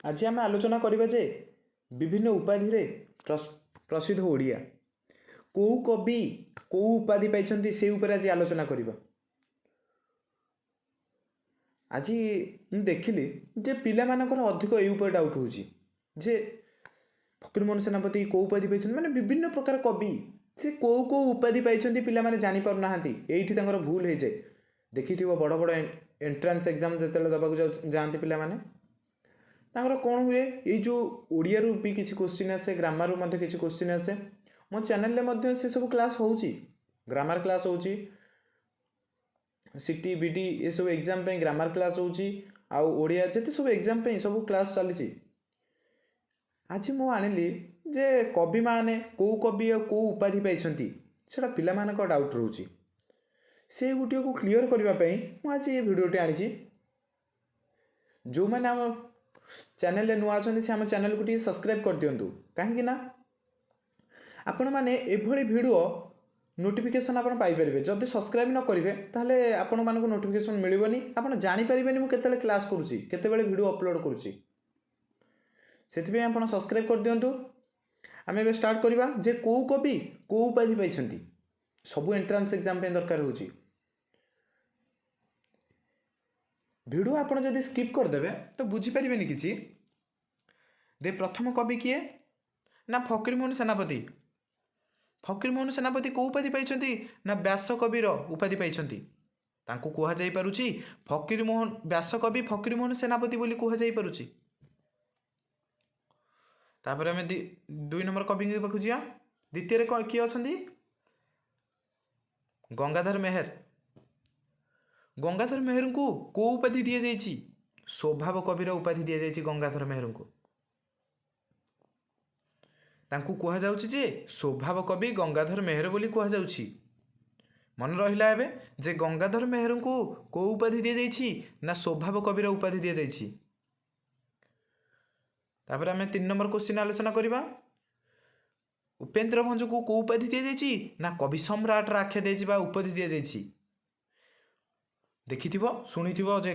ଆଜି ଆମେ ଆଲୋଚନା କରିବା ଯେ ବିଭିନ୍ନ ଉପାଧିରେ ପ୍ରସିଦ୍ଧ ଓଡ଼ିଆ କେଉଁ କବି କେଉଁ ଉପାଧି ପାଇଛନ୍ତି, ସେ ଉପରେ ଆଜି ଆଲୋଚନା କରିବା। ଆଜି ମୁଁ ଦେଖିଲି ଯେ ପିଲାମାନଙ୍କର ଅଧିକ ଏଇ ଉପରେ ଡାଉଟ୍ ହେଉଛି ଯେ ଫକୀରମୋହନ ସେନାପତି କେଉଁ ଉପାଧି ପାଇଛନ୍ତି, ମାନେ ବିଭିନ୍ନ ପ୍ରକାର କବି ସେ କେଉଁ କେଉଁ ଉପାଧି ପାଇଛନ୍ତି ପିଲାମାନେ ଜାଣିପାରୁନାହାନ୍ତି। ଏଇଠି ତାଙ୍କର ଭୁଲ ହେଇଯାଏ। ଦେଖିଥିବ ବଡ଼ ବଡ଼ ଏଣ୍ଟ୍ରାନ୍ସ ଏକ୍ଜାମ୍ ଯେତେବେଳେ ଦେବାକୁ ଯାଆନ୍ତି ପିଲାମାନେ, ତାଙ୍କର କ'ଣ ହୁଏ, ଏଇ ଯେଉଁ ଓଡ଼ିଆରୁ ବି କିଛି କୋଶ୍ଚିନ୍ ଆସେ, ଗ୍ରାମାରରୁ ମଧ୍ୟ କିଛି କୋଶ୍ଚିନ୍ ଆସେ। ମୋ ଚ୍ୟାନେଲରେ ମଧ୍ୟ ସେସବୁ କ୍ଲାସ୍ ହେଉଛି, ଗ୍ରାମାର କ୍ଲାସ୍ ହେଉଛି, ସି ଟି ବି ଡ଼ି ଏସବୁ ଏକ୍ଜାମ୍ ପାଇଁ ଗ୍ରାମାର କ୍ଲାସ୍ ହେଉଛି, ଆଉ ଓଡ଼ିଆ ଯେତେ ସବୁ ଏକ୍ଜାମ୍ ପାଇଁ ସବୁ କ୍ଲାସ୍ ଚାଲିଛି। ଆଜି ମୁଁ ଆଣିଲି ଯେ କବିମାନେ କେଉଁ କବି ଆଉ କେଉଁ ଉପାଧି ପାଇଛନ୍ତି, ସେଇଟା ପିଲାମାନଙ୍କ ଡାଉଟ୍ ରହୁଛି। ସେଇ ଗୋଟିଏକୁ କ୍ଲିଅର୍ କରିବା ପାଇଁ ମୁଁ ଆଜି ଏ ଭିଡ଼ିଓଟି ଆଣିଛି। ଯେଉଁମାନେ ଆମ ଚ୍ୟାନେଲରେ ନୂଆ ଅଛନ୍ତି, ସେ ଆମ ଚ୍ୟାନେଲକୁ ଟିକେ ସବସ୍କ୍ରାଇବ୍ କରିଦିଅନ୍ତୁ, କାହିଁକି ନା ଆପଣମାନେ ଏଭଳି ଭିଡ଼ିଓ ନୋଟିଫିକେସନ୍ ଆପଣ ପାଇପାରିବେ। ଯଦି ସବସ୍କ୍ରାଇବ୍ ନ କରିବେ, ତାହେଲେ ଆପଣମାନଙ୍କୁ ନୋଟିଫିକେସନ୍ ମିଳିବନି, ଆପଣ ଜାଣିପାରିବେନି ମୁଁ କେତେବେଳେ କ୍ଲାସ୍ କରୁଛି, କେତେବେଳେ ଭିଡ଼ିଓ ଅପଲୋଡ଼ କରୁଛି। ସେଥିପାଇଁ ଆପଣ ସବସ୍କ୍ରାଇବ୍ କରିଦିଅନ୍ତୁ। ଆମେ ଏବେ ଷ୍ଟାର୍ଟ କରିବା ଯେ କେଉଁ କବି କେଉଁ ଉପାଧି ପାଇଛନ୍ତି, ସବୁ ଏଣ୍ଟ୍ରାନ୍ସ ଏକ୍ଜାମ୍ ପାଇଁ ଦରକାର ହେଉଛି। ଭିଡ଼ିଓ ଆପଣ ଯଦି ସ୍କିପ୍ କରିଦେବେ ତ ବୁଝିପାରିବେନି କିଛି। ଦେ ପ୍ରଥମ କବି କିଏ ନା ଫକୀରମୋହନ ସେନାପତି। ଫକୀରମୋହନ ସେନାପତି କେଉଁ ଉପାଧି ପାଇଛନ୍ତି ନା ବ୍ୟାସକବିର ଉପାଧି ପାଇଛନ୍ତି। ତାଙ୍କୁ କୁହାଯାଇପାରୁଛି ଫକୀରମୋହନ ବ୍ୟାସକବି ଫକୀରମୋହନ ସେନାପତି ବୋଲି କୁହାଯାଇପାରୁଛି। ତାପରେ ଆମେ ଦୁଇ ନମ୍ବର କବିଙ୍କ ପାଖକୁ ଯିବା। ଦ୍ୱିତୀୟରେ କିଏ ଅଛନ୍ତି? ଗଙ୍ଗାଧର ମେହେର। ଗଙ୍ଗାଧର ମେହେରଙ୍କୁ କେଉଁ ଉପାଧି ଦିଆଯାଇଛି? ସ୍ୱଭାବ କବିର ଉପାଧି ଦିଆଯାଇଛି ଗଙ୍ଗାଧର ମେହେରଙ୍କୁ। ତାଙ୍କୁ କୁହାଯାଉଛି ଯେ ସ୍ୱଭାବ କବି ଗଙ୍ଗାଧର ମେହେର ବୋଲି କୁହାଯାଉଛି। ମନେ ରହିଲା ଏବେ ଯେ ଗଙ୍ଗାଧର ମେହେରଙ୍କୁ କେଉଁ ଉପାଧି ଦିଆଯାଇଛି ନା ସ୍ୱଭାବ କବିର ଉପାଧି ଦିଆଯାଇଛି। ତାପରେ ଆମେ 3 ନମ୍ବର କୋଶ୍ଚିନ୍ ଆଲୋଚନା କରିବା। ଉପେନ୍ଦ୍ର ଭଞ୍ଜକୁ କେଉଁ ଉପାଧି ଦିଆଯାଇଛି ନା କବି ସମ୍ରାଟର ଆଖ୍ୟା ଦିଆଯାଇଛି ବା ଉପାଧି ଦିଆଯାଇଛି। ଦେଖିଥିବ, ଶୁଣିଥିବ ଯେ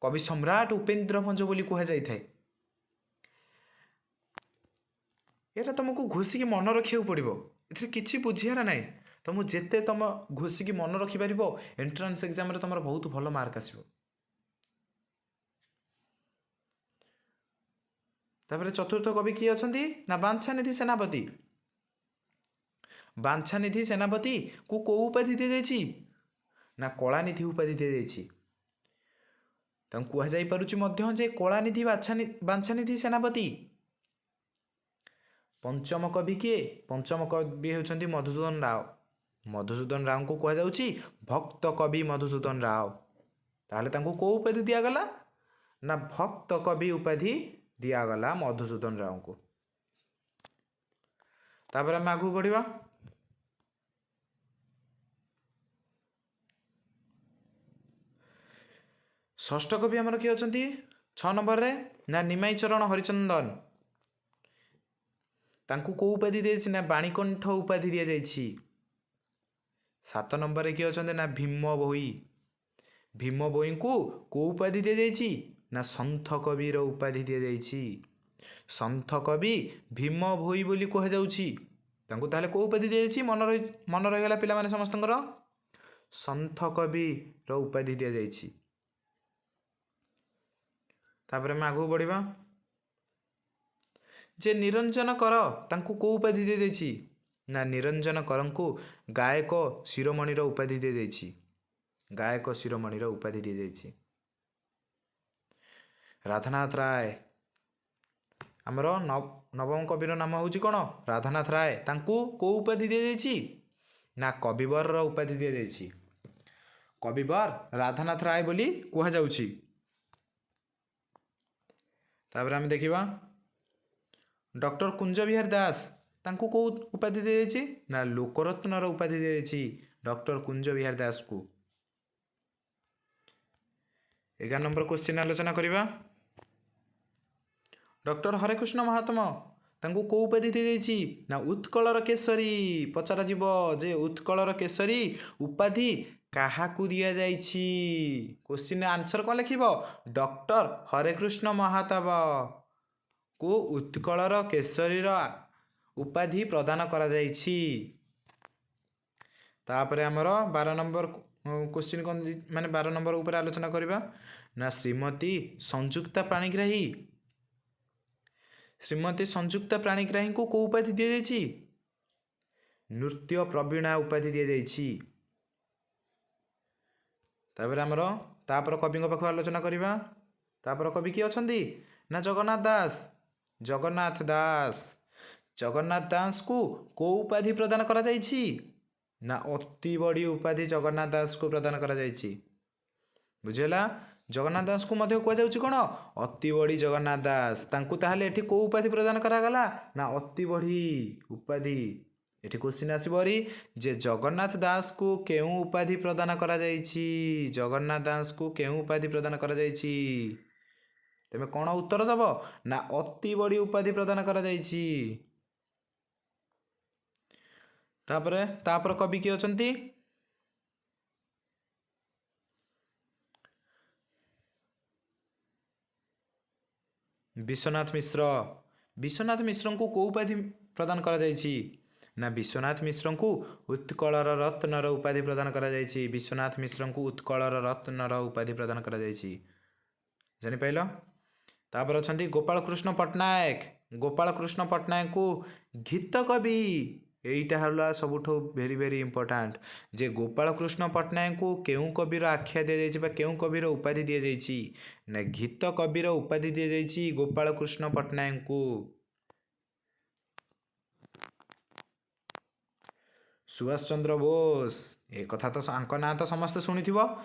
କବି ସମ୍ରାଟ ଉପେନ୍ଦ୍ର ଭଞ୍ଜ ବୋଲି କୁହାଯାଇଥାଏ। ଏଇଟା ତୁମକୁ ଘୋଷିକି ମନେ ରଖିବାକୁ ପଡ଼ିବ, ଏଥିରେ କିଛି ବୁଝିବାର ନାହିଁ। ତୁମକୁ ଯେତେ ତୁମ ଘୋଷିକି ମନେ ରଖିପାରିବ, ଏଣ୍ଟ୍ରାନ୍ସ ଏକ୍ଜାମ୍ରେ ତୁମର ବହୁତ ଭଲ ମାର୍କ ଆସିବ। ତାପରେ ଚତୁର୍ଥ କବି କିଏ ଅଛନ୍ତି ନା ବାଞ୍ଛାନିଧି ସେନାପତି। ବାଞ୍ଛାନିଧି ସେନାପତିକୁ କେଉଁ ଉପାଧି ଦିଆଯାଇଛି ନା କଳାନିଧି ଉପାଧି ଦିଆଯାଇଛି। ତାଙ୍କୁ କୁହାଯାଇପାରୁଛି ମଧ୍ୟ ଯେ କଳାନିଧି ବାଞ୍ଛାନିଧି ସେନାପତି। ପଞ୍ଚମ କବି କିଏ? ପଞ୍ଚମ କବି ହେଉଛନ୍ତି ମଧୁସୂଦନ ରାଓ। ମଧୁସୂଦନ ରାଓଙ୍କୁ କୁହାଯାଉଛି ଭକ୍ତ କବି ମଧୁସୂଦନ ରାଓ। ତାହେଲେ ତାଙ୍କୁ କେଉଁ ଉପାଧି ଦିଆଗଲା ନା ଭକ୍ତ କବି ଉପାଧି ଦିଆଗଲା ମଧୁସୂଦନ ରାଓଙ୍କୁ। ତାପରେ ଆମେ ଆଗକୁ ବଢ଼ିବା। ଷଷ୍ଠ କବି ଆମର କିଏ ଅଛନ୍ତି 6 ନମ୍ବରରେ ନା ନିମାଇଁ ଚରଣ ହରିଚନ୍ଦନ। ତାଙ୍କୁ କେଉଁ ଉପାଧି ଦିଆଯାଇଛି ନା ବାଣୀକଣ୍ଠ ଉପାଧି ଦିଆଯାଇଛି। 7 ନମ୍ବରରେ କିଏ ଅଛନ୍ତି ନା ଭୀମ ଭୋଇ। ଭୀମ ଭୋଇଙ୍କୁ କେଉଁ ଉପାଧି ଦିଆଯାଇଛି ନା ସନ୍ଥ କବିର ଉପାଧି ଦିଆଯାଇଛି। ସନ୍ଥ କବି ଭୀମ ଭୋଇ ବୋଲି କୁହାଯାଉଛି ତାଙ୍କୁ। ତାହେଲେ କେଉଁ ଉପାଧି ଦିଆଯାଇଛି? ମନେ ରହିଗଲା ପିଲାମାନେ ସମସ୍ତଙ୍କର, ସନ୍ଥ କବିର ଉପାଧି ଦିଆଯାଇଛି। ତାପରେ ଆମେ ଆଗକୁ ବଢ଼ିବା ଯେ ନିରଞ୍ଜନ କର, ତାଙ୍କୁ କେଉଁ ଉପାଧି ଦିଆଯାଇଛି ନା ନିରଞ୍ଜନ କରଙ୍କୁ ଗାୟକ ଶିରୋମଣିର ଉପାଧି ଦିଆଯାଇଛି। ଗାୟକ ଶିରୋମଣିର ଉପାଧି ଦିଆଯାଇଛି। ରାଧାନାଥ ରାୟ, ଆମର ନବମ କବିର ନାମ ହେଉଛି କ'ଣ? ରାଧାନାଥ ରାୟ। ତାଙ୍କୁ କେଉଁ ଉପାଧି ଦିଆଯାଇଛି ନା କବିବରର ଉପାଧି ଦିଆଯାଇଛି। କବିବର ରାଧାନାଥ ରାୟ ବୋଲି କୁହାଯାଉଛି। ତାପରେ ଆମେ ଦେଖିବା ଡକ୍ଟର କୁଞ୍ଜବିହାରୀ ଦାସ, ତାଙ୍କୁ କେଉଁ ଉପାଧି ଦିଆଯାଇଛି ନା ଲୋକରତ୍ନର ଉପାଧି ଦିଆଯାଇଛି ଡକ୍ଟର କୁଞ୍ଜବିହାରୀ ଦାସକୁ। 11 ନମ୍ବର କୋଶ୍ଚିନ୍ ଆଲୋଚନା କରିବା। ଡକ୍ଟର ହରେକୃଷ୍ଣ ମହାତ୍ମ, ତାଙ୍କୁ କେଉଁ ଉପାଧି ଦିଆଯାଇଛି ନା ଉତ୍କଳର କେଶରୀ। ପଚରାଯିବ ଯେ ଉତ୍କଳର କେଶରୀ ଉପାଧି କାହାକୁ ଦିଆଯାଇଛି? କୋଶ୍ଚିନ୍ ଆନ୍ସର୍ କ'ଣ ଲେଖିବ? ଡକ୍ଟର ହରେକୃଷ୍ଣ ମହାତାବ। କୁ ଉତ୍କଳର କେଶରୀର ଉପାଧି ପ୍ରଦାନ କରାଯାଇଛି। ତାପରେ ଆମର 12 ନମ୍ବର କୋଶ୍ଚିନ୍ କ'ଣ, ମାନେ 12 ନମ୍ବର ଉପରେ ଆଲୋଚନା କରିବା ନା ଶ୍ରୀମତୀ ସଂଯୁକ୍ତା ପାଣିଗ୍ରାହୀ। ଶ୍ରୀମତୀ ସଂଯୁକ୍ତା ପାଣିଗ୍ରାହୀଙ୍କୁ କେଉଁ ଉପାଧି ଦିଆଯାଇଛି? ନୃତ୍ୟ ପ୍ରବୀଣା ଉପାଧି ଦିଆଯାଇଛି। ତାପରେ ଆମର ତାପର କବିଙ୍କ ପାଖକୁ ଆଲୋଚନା କରିବା। ତାପର କବି କିଏ ଅଛନ୍ତି ନା ଜଗନ୍ନାଥ ଦାସ। ଜଗନ୍ନାଥ ଦାସ, ଜଗନ୍ନାଥ ଦାସଙ୍କୁ କେଉଁ ଉପାଧି ପ୍ରଦାନ କରାଯାଇଛି ନା ଅତି ବଡ଼ି ଉପାଧି ଜଗନ୍ନାଥ ଦାସଙ୍କୁ ପ୍ରଦାନ କରାଯାଇଛି। ବୁଝିହେଲା? ଜଗନ୍ନାଥ ଦାସଙ୍କୁ ମଧ୍ୟ କୁହାଯାଉଛି କ'ଣ? ଅତି ବଡ଼ି ଜଗନ୍ନାଥ ଦାସ। ତାଙ୍କୁ ତାହେଲେ ଏଠି କେଉଁ ଉପାଧି ପ୍ରଦାନ କରାଗଲା ନା ଅତି ବଡ଼ି ଉପାଧି। ଏଠି କୋଶ୍ଚିନ୍ ଆସିବ ହେରି ଯେ ଜଗନ୍ନାଥ ଦାସଙ୍କୁ କେଉଁ ଉପାଧି ପ୍ରଦାନ କରାଯାଇଛି? ଜଗନ୍ନାଥ ଦାସଙ୍କୁ କେଉଁ ଉପାଧି ପ୍ରଦାନ କରାଯାଇଛି? ତେବେ କ'ଣ ଉତ୍ତର ଦେବ ନା ଅତି ବଡ଼ି ଉପାଧି ପ୍ରଦାନ କରାଯାଇଛି। ତାପରେ ତାପର କବି କିଏ ଅଛନ୍ତି? ବିଶ୍ୱନାଥ ମିଶ୍ର। ବିଶ୍ୱନାଥ ମିଶ୍ରଙ୍କୁ କେଉଁ ଉପାଧି ପ୍ରଦାନ କରାଯାଇଛି ନା ବିଶ୍ୱନାଥ ମିଶ୍ରଙ୍କୁ ଉତ୍କଳର ରତ୍ନର ଉପାଧି ପ୍ରଦାନ କରାଯାଇଛି। ବିଶ୍ୱନାଥ ମିଶ୍ରଙ୍କୁ ଉତ୍କଳର ରତ୍ନର ଉପାଧି ପ୍ରଦାନ କରାଯାଇଛି। ଜାଣିପାରିଲ? ତାପରେ ଅଛନ୍ତି ଗୋପାଳକୃଷ୍ଣ ପଟ୍ଟନାୟକ। ଗୋପାଳକୃଷ୍ଣ ପଟ୍ଟନାୟକଙ୍କୁ ଗୀତ କବି, ଏଇଟା ହେଲା ସବୁଠୁ ଭେରି ଭେରି ଇମ୍ପୋର୍ଟାଣ୍ଟ ଯେ ଗୋପାଳକୃଷ୍ଣ ପଟ୍ଟନାୟକଙ୍କୁ କେଉଁ କବିର ଆଖ୍ୟା ଦିଆଯାଇଛି ବା କେଉଁ କବିର ଉପାଧି ଦିଆଯାଇଛି ନା ଗୀତ କବିର ଉପାଧି ଦିଆଯାଇଛି ଗୋପାଳକୃଷ୍ଣ ପଟ୍ଟନାୟକଙ୍କୁ। ସୁଭାଷ ଚନ୍ଦ୍ର ବୋଷ, ଏ କଥା ତ ଆଙ୍କ ନାଁ ତ ସମସ୍ତେ ଶୁଣିଥିବ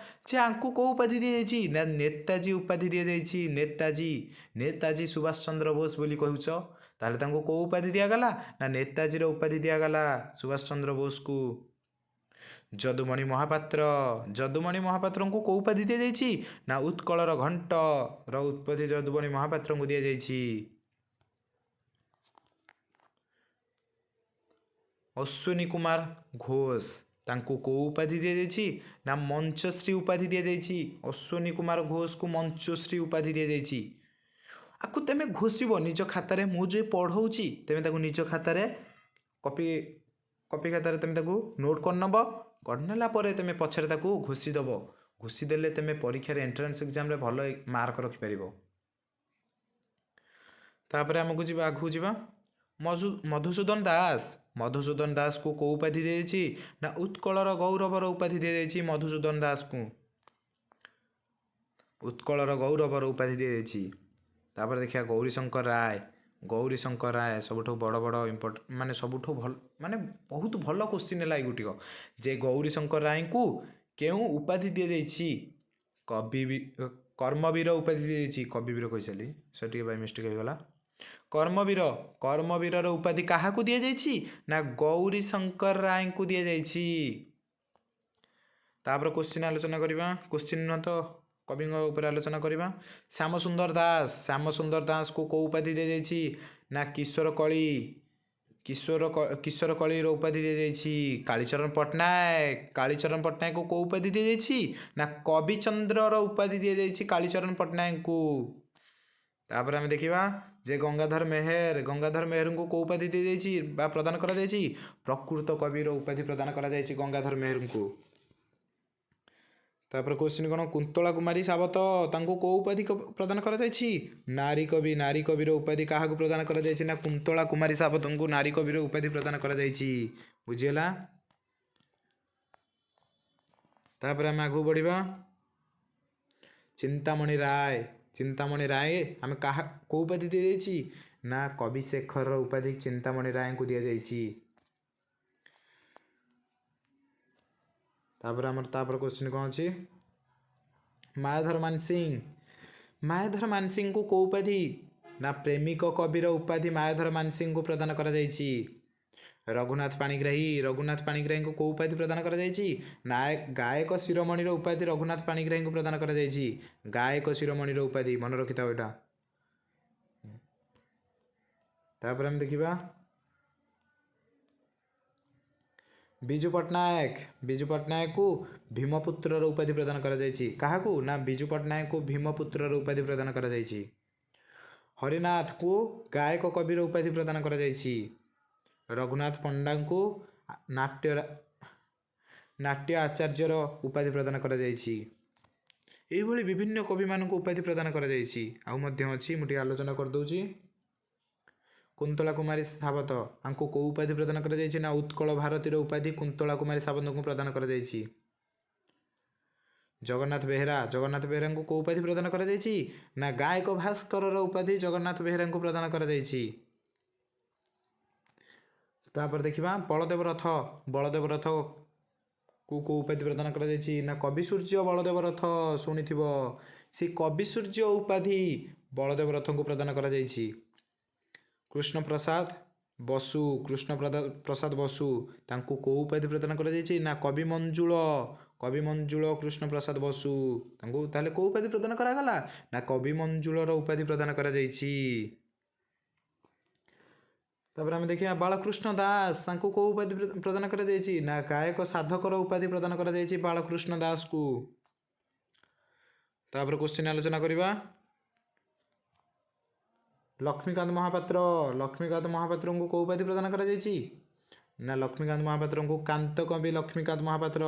ଯେ ଆଙ୍କୁ କେଉଁ ଉପାଧି ଦିଆଯାଇଛି ନା ନେତାଜୀ ଉପାଧି ଦିଆଯାଇଛି। ନେତାଜୀ, ନେତାଜୀ ସୁଭାଷ ଚନ୍ଦ୍ର ବୋଷ ବୋଲି କହୁଛ, ତାହେଲେ ତାଙ୍କୁ କେଉଁ ଉପାଧି ଦିଆଗଲା ନା ନେତାଜୀର ଉପାଧି ଦିଆଗଲା ସୁଭାଷ ଚନ୍ଦ୍ର ବୋଷକୁ। ଯଦୁମଣି ମହାପାତ୍ର, ଯଦୁମଣି ମହାପାତ୍ରଙ୍କୁ କେଉଁ ଉପାଧି ଦିଆଯାଇଛି ନା ଉତ୍କଳର ଘଣ୍ଟର ଉପାଧି ଯଦୁମଣି ମହାପାତ୍ରଙ୍କୁ ଦିଆଯାଇଛି। ଅଶ୍ୱିନୀ କୁମାର ଘୋଷ, ତାଙ୍କୁ କେଉଁ ଉପାଧି ଦିଆଯାଇଛି ନା ମଞ୍ଚଶ୍ରୀ ଉପାଧି ଦିଆଯାଇଛି। ଅଶ୍ୱିନୀ କୁମାର ଘୋଷକୁ ମଞ୍ଚଶ୍ରୀ ଉପାଧି ଦିଆଯାଇଛି। ଆକୁ ତେମେ ଘୋଷିବ ନିଜ ଖାତାରେ, ମୁଁ ଯେ ପଢ଼ଉଛି ତେମେ ତାକୁ ନିଜ ଖାତାରେ କପି କପି ଖାତାରେ ତେମେ ତାକୁ ନୋଟ୍ କରିନେବ। କରିନେଲା ପରେ ତେମେ ପଛରେ ତାକୁ ଘୋଷି ଦେବ। ଘୋଷି ଦେଲେ ତେମେ ପରୀକ୍ଷାରେ ଏଣ୍ଟ୍ରାନ୍ସ ଏକ୍ଜାମ୍ରେ ଭଲ ମାର୍କ ରଖିପାରିବ। ତାପରେ ଆମକୁ ଯିବା, ଆଗକୁ ଯିବା। ମଧୁସୂଦନ ଦାସ, ମଧୁସୂଦନ ଦାସକୁ କେଉଁ ଉପାଧି ଦିଆଯାଇଛି ନା ଉତ୍କଳର ଗୌରବର ଉପାଧି ଦିଆଯାଇଛି ମଧୁସୂଦନ ଦାସକୁ, ଉତ୍କଳର ଗୌରବର ଉପାଧି ଦିଆଯାଇଛି। ତାପରେ ଦେଖିବା ଗୌରୀଶଙ୍କର ରାୟ। ଗୌରୀଶଙ୍କର ରାୟ ସବୁଠୁ ବଡ଼ ବଡ଼ ଇମ୍ପୋର୍ଟ, ମାନେ ସବୁଠୁ ଭଲ, ମାନେ ବହୁତ ଭଲ କୋଶ୍ଚିନ୍ ହେଲା ଏଇ ଗୋଟିକ ଯେ ଗୌରୀଶଙ୍କର ରାୟଙ୍କୁ କେଉଁ ଉପାଧି ଦିଆଯାଇଛି? କବି କର୍ମବୀର ଉପାଧି ଦିଆଯାଇଛି। କବିବୀର କହିସାରିଲି, ସେ ଟିକେ ବାଇ ମିଷ୍ଟେକ୍ ହେଇଗଲା। କର୍ମବୀର, କର୍ମବୀରର ଉପାଧି କାହାକୁ ଦିଆଯାଇଛି ନା ଗୌରୀଶଙ୍କର ରାୟଙ୍କୁ ଦିଆଯାଇଛି। ତାପରେ କୋଶ୍ଚିନ୍ ଆଲୋଚନା କରିବା, କୋଶ୍ଚିନ୍ ନୁହଁ ତ କବିଙ୍କ ଉପରେ ଆଲୋଚନା କରିବା। ଶ୍ୟାମସୁନ୍ଦର ଦାସ, ଶ୍ୟାମସୁନ୍ଦର ଦାସକୁ କେଉଁ ଉପାଧି ଦିଆଯାଇଛି ନା କିଶୋର କଳି, କିଶୋର କିଶୋର କଳିର ଉପାଧି ଦିଆଯାଇଛି। କାଳୀଚରଣ ପଟ୍ଟନାୟକ, କାଳୀଚରଣ ପଟ୍ଟନାୟକକୁ କେଉଁ ଉପାଧି ଦିଆଯାଇଛି ନା କବିଚନ୍ଦ୍ରର ଉପାଧି ଦିଆଯାଇଛି କାଳୀଚରଣ ପଟ୍ଟନାୟକଙ୍କୁ। ତାପରେ ଆମେ ଦେଖିବା ଯେ ଗଙ୍ଗାଧର ମେହେର, ଗଙ୍ଗାଧର ମେହେରଙ୍କୁ କେଉଁ ଉପାଧି ଦିଆଯାଇଛି ବା ପ୍ରଦାନ କରାଯାଇଛି? ପ୍ରକୃତ କବିର ଉପାଧି ପ୍ରଦାନ କରାଯାଇଛି ଗଙ୍ଗାଧର ମେହେରଙ୍କୁ। ତାପରେ କୋଶ୍ଚିନ୍ କ'ଣ? କୁନ୍ତଳା କୁମାରୀ ସାବତ, ତାଙ୍କୁ କେଉଁ ଉପାଧି ପ୍ରଦାନ କରାଯାଇଛି? ନାରୀ କବି, ନାରୀ କବିର ଉପାଧି କାହାକୁ ପ୍ରଦାନ କରାଯାଇଛି ନା କୁନ୍ତଳା କୁମାରୀ ସାବତଙ୍କୁ ନାରୀ କବିର ଉପାଧି ପ୍ରଦାନ କରାଯାଇଛି। ବୁଝିହେଲା? ତାପରେ ଆମେ ଆଗକୁ ବଢ଼ିବା। ଚିନ୍ତାମଣି ରାୟ, ଚିନ୍ତାମଣି ରାୟ ଆମେ କାହା କେଉଁ ଉପାଧି ଦିଆଯାଇଛି ନା କବି ଶେଖରର ଉପାଧି ଚିନ୍ତାମଣି ରାୟଙ୍କୁ ଦିଆଯାଇଛି। ତାପରେ ଆମର ତାପରେ କୋଶ୍ଚିନ୍ କ'ଣ ଅଛି? ମାୟାଧର ମାନସିଂ, ମାୟାଧର ମାନସିଂଙ୍କୁ କେଉଁ ଉପାଧି ନା ପ୍ରେମିକ କବିର ଉପାଧି ମାୟାଧର ମାନସିଂଙ୍କୁ ପ୍ରଦାନ କରାଯାଇଛି। ରଘୁନାଥ ପାଣିଗ୍ରାହୀ, ରଘୁନାଥ ପାଣିଗ୍ରାହୀଙ୍କୁ କେଉଁ ଉପାଧି ପ୍ରଦାନ କରାଯାଇଛି? ଗାୟକ ଶିରୋମଣିର ଉପାଧି ରଘୁନାଥ ପାଣିଗ୍ରାହୀଙ୍କୁ ପ୍ରଦାନ କରାଯାଇଛି। ଗାୟକ ଶିରୋମଣିର ଉପାଧି ମନେ ରଖିଥାଅ ଏଇଟା। ତାପରେ ଆମେ ଦେଖିବା ବିଜୁ ପଟ୍ଟନାୟକ, ବିଜୁ ପଟ୍ଟନାୟକକୁ ଭୀମପୁତ୍ରର ଉପାଧି ପ୍ରଦାନ କରାଯାଇଛି। କାହାକୁ ନା ବିଜୁ ପଟ୍ଟନାୟକଙ୍କୁ ଭୀମପୁତ୍ରର ଉପାଧି ପ୍ରଦାନ କରାଯାଇଛି। ହରିନାଥଙ୍କୁ ଗାୟକ କବିର ଉପାଧି ପ୍ରଦାନ କରାଯାଇଛି। ରଘୁନାଥ ପଣ୍ଡାଙ୍କୁ ନାଟ୍ୟ ଆଚାର୍ଯ୍ୟର ଉପାଧି ପ୍ରଦାନ କରାଯାଇଛି। ଏଇଭଳି ବିଭିନ୍ନ କବିମାନଙ୍କୁ ଉପାଧି ପ୍ରଦାନ କରାଯାଇଛି। ଆଉ ମଧ୍ୟ ଅଛି, ମୁଁ ଟିକେ ଆଲୋଚନା କରିଦେଉଛି। କୁନ୍ତଳା କୁମାରୀ ସାବତ, ଆଙ୍କୁ କେଉଁ ଉପାଧି ପ୍ରଦାନ କରାଯାଇଛି ନା ଉତ୍କଳ ଭାରତୀର ଉପାଧି କୁନ୍ତଳା କୁମାରୀ ସାବତଙ୍କୁ ପ୍ରଦାନ କରାଯାଇଛି। ଜଗନ୍ନାଥ ବେହେରା, ଜଗନ୍ନାଥ ବେହେରାଙ୍କୁ କେଉଁ ଉପାଧି ପ୍ରଦାନ କରାଯାଇଛି ନା ଗାୟକ ଭାସ୍କରର ଉପାଧି ଜଗନ୍ନାଥ ବେହେରାଙ୍କୁ ପ୍ରଦାନ କରାଯାଇଛି। ତାପରେ ଦେଖିବା ବଳଦେବ ରଥ, ବଳଦେବ ରଥକୁ କେଉଁ ଉପାଧି ପ୍ରଦାନ କରାଯାଇଛି ନା କବି ସୂର୍ଯ୍ୟ ବଳଦେବ ରଥ, ଶୁଣିଥିବ ସେ କବି ସୂର୍ଯ୍ୟ ଉପାଧି ବଳଦେବ ରଥଙ୍କୁ ପ୍ରଦାନ କରାଯାଇଛି। କୃଷ୍ଣପ୍ରସାଦ ବସୁ, କୃଷ୍ଣ ପ୍ରସାଦ ବସୁ ତାଙ୍କୁ କେଉଁ ଉପାଧି ପ୍ରଦାନ କରାଯାଇଛି ନା କବି ମଞ୍ଜୁଳ, କବି ମଞ୍ଜୁଳ କୃଷ୍ଣପ୍ରସାଦ ବସୁ ତାଙ୍କୁ ତାହେଲେ କେଉଁ ଉପାଧି ପ୍ରଦାନ କରାଗଲା ନା କବି ମଞ୍ଜୁଳର ଉପାଧି ପ୍ରଦାନ କରାଯାଇଛି। ତାପରେ ଆମେ ଦେଖିବା ବାଳକୃଷ୍ଣ ଦାସ, ତାଙ୍କୁ କେଉଁ ଉପାଧି ପ୍ରଦାନ କରାଯାଇଛି ନା ଗାୟକ ସାଧକର ଉପାଧି ପ୍ରଦାନ କରାଯାଇଛି ବାଳକୃଷ୍ଣ ଦାସକୁ। ତାପରେ କ୍ୱେଶ୍ଚିନ୍ ଆଲୋଚନା କରିବା ଲକ୍ଷ୍ମୀକାନ୍ତ ମହାପାତ୍ର, ଲକ୍ଷ୍ମୀକାନ୍ତ ମହାପାତ୍ରଙ୍କୁ କେଉଁ ଉପାଧି ପ୍ରଦାନ କରାଯାଇଛି ନା ଲକ୍ଷ୍ମୀକାନ୍ତ ମହାପାତ୍ରଙ୍କୁ କାନ୍ତ କବି ଲକ୍ଷ୍ମୀକାନ୍ତ ମହାପାତ୍ର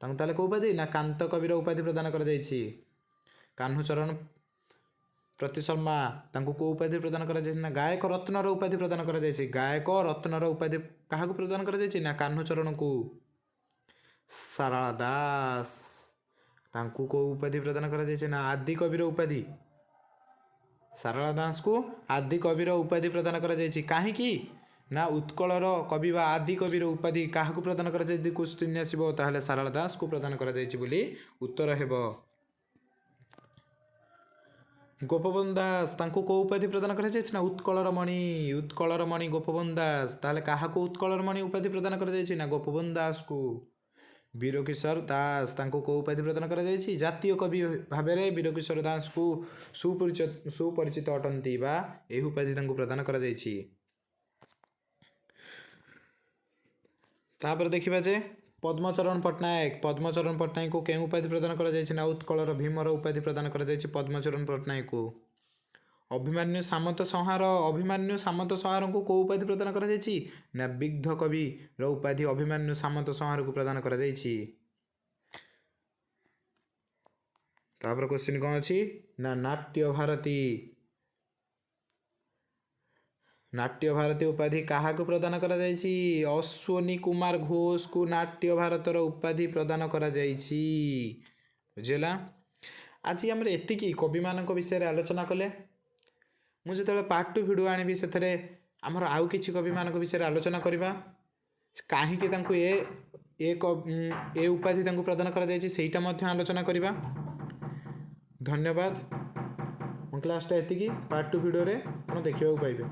ତାଙ୍କୁ ତାହେଲେ କେଉଁ ଉପାଧି ନା କାନ୍ତ କବିର ଉପାଧି ପ୍ରଦାନ କରାଯାଇଛି। କାହ୍ନୁଚରଣ ପ୍ରତିଶର୍ମା ତାଙ୍କୁ କେଉଁ ଉପାଧି ପ୍ରଦାନ କରାଯାଇଛି ନା ଗାୟକ ରତ୍ନର ଉପାଧି ପ୍ରଦାନ କରାଯାଇଛି। ଗାୟକ ରତ୍ନର ଉପାଧି କାହାକୁ ପ୍ରଦାନ କରାଯାଇଛି ନା କାହ୍ନୁଚରଣଙ୍କୁ। ସାରଳା ଦାସ ତାଙ୍କୁ କେଉଁ ଉପାଧି ପ୍ରଦାନ କରାଯାଇଛି ନା ଆଦି କବିର ଉପାଧି। ସାରଳା ଦାସଙ୍କୁ ଆଦି କବିର ଉପାଧି ପ୍ରଦାନ କରାଯାଇଛି। କାହିଁକି ନା ଉତ୍କଳର କବି ବା ଆଦି କବିର ଉପାଧି କାହାକୁ ପ୍ରଦାନ କରାଯାଇଛି କ୍ୱେଶ୍ଚିନ୍ ଆସିବ, ତାହେଲେ ସାରଳା ଦାସଙ୍କୁ ପ୍ରଦାନ କରାଯାଇଛି ବୋଲି ଉତ୍ତର ହେବ। ଗୋପବନ୍ଧୁ ଦାସ ତାଙ୍କୁ କେଉଁ ଉପାଧି ପ୍ରଦାନ କରାଯାଇଛି ନା ଉତ୍କଳର ମଣି, ଉତ୍କଳର ମଣି ଗୋପବନ୍ଧୁ ଦାସ। ତାହେଲେ କାହାକୁ ଉତ୍କଳର ମଣି ଉପାଧି ପ୍ରଦାନ କରାଯାଇଛି ନା ଗୋପବନ୍ଧୁ ଦାସକୁ। ବୀରକିଶୋର ଦାସ ତାଙ୍କୁ କେଉଁ ଉପାଧି ପ୍ରଦାନ କରାଯାଇଛି? ଜାତୀୟ କବି ଭାବରେ ବୀରକିଶୋର ଦାସଙ୍କୁ ସୁପରିଚିତ ଅଟନ୍ତି ବା ଏହି ଉପାଧି ତାଙ୍କୁ ପ୍ରଦାନ କରାଯାଇଛି। ତାପରେ ଦେଖିବା ଯେ ପଦ୍ମଚରଣ ପଟ୍ଟନାୟକ, ପଦ୍ମଚରଣ ପଟ୍ଟନାୟକଙ୍କୁ କେଉଁ ଉପାଧି ପ୍ରଦାନ କରାଯାଇଛି ନା ଉତ୍କଳର ଭୀମର ଉପାଧି ପ୍ରଦାନ କରାଯାଇଛି ପଦ୍ମଚରଣ ପଟ୍ଟନାୟକଙ୍କୁ। ଅଭିମନ୍ୟୁ ସାମନ୍ତ ସଂହାର, ଅଭିମନ୍ୟୁ ସାମନ୍ତ ସଂହାରଙ୍କୁ କେଉଁ ଉପାଧି ପ୍ରଦାନ କରାଯାଇଛି ନା ବିଗ୍ଧ କବିର ଉପାଧି ଅଭିମନ୍ୟୁ ସାମନ୍ତ ସଂହାରକୁ ପ୍ରଦାନ କରାଯାଇଛି। ତାପରେ କ୍ୱେଶ୍ଚିନ୍ କ'ଣ ଅଛି ନା ନାଟ୍ୟ ଭାରତୀ, ନାଟ୍ୟ ଭାରତୀ ଉପାଧି କାହାକୁ ପ୍ରଦାନ କରାଯାଇଛି? ଅଶ୍ୱିନୀ କୁମାର ଘୋଷକୁ ନାଟ୍ୟ ଭାରତର ଉପାଧି ପ୍ରଦାନ କରାଯାଇଛି। ବୁଝିହେଲା? ଆଜି ଆମର ଏତିକି କବିମାନଙ୍କ ବିଷୟରେ ଆଲୋଚନା କଲେ। ମୁଁ ଯେତେବେଳେ ପାର୍ଟ 2 ଭିଡ଼ିଓ ଆଣିବି ସେଥିରେ ଆମର ଆଉ କିଛି କବିମାନଙ୍କ ବିଷୟରେ ଆଲୋଚନା କରିବା, କାହିଁକି ତାଙ୍କୁ ଏ ଉପାଧି ତାଙ୍କୁ ପ୍ରଦାନ କରାଯାଇଛି ସେଇଟା ମଧ୍ୟ ଆଲୋଚନା କରିବା। ଧନ୍ୟବାଦ। ମୋ କ୍ଲାସ୍ଟା ଏତିକି, ପାର୍ଟ 2 ଭିଡ଼ିଓରେ ଆପଣ ଦେଖିବାକୁ ପାଇବେ।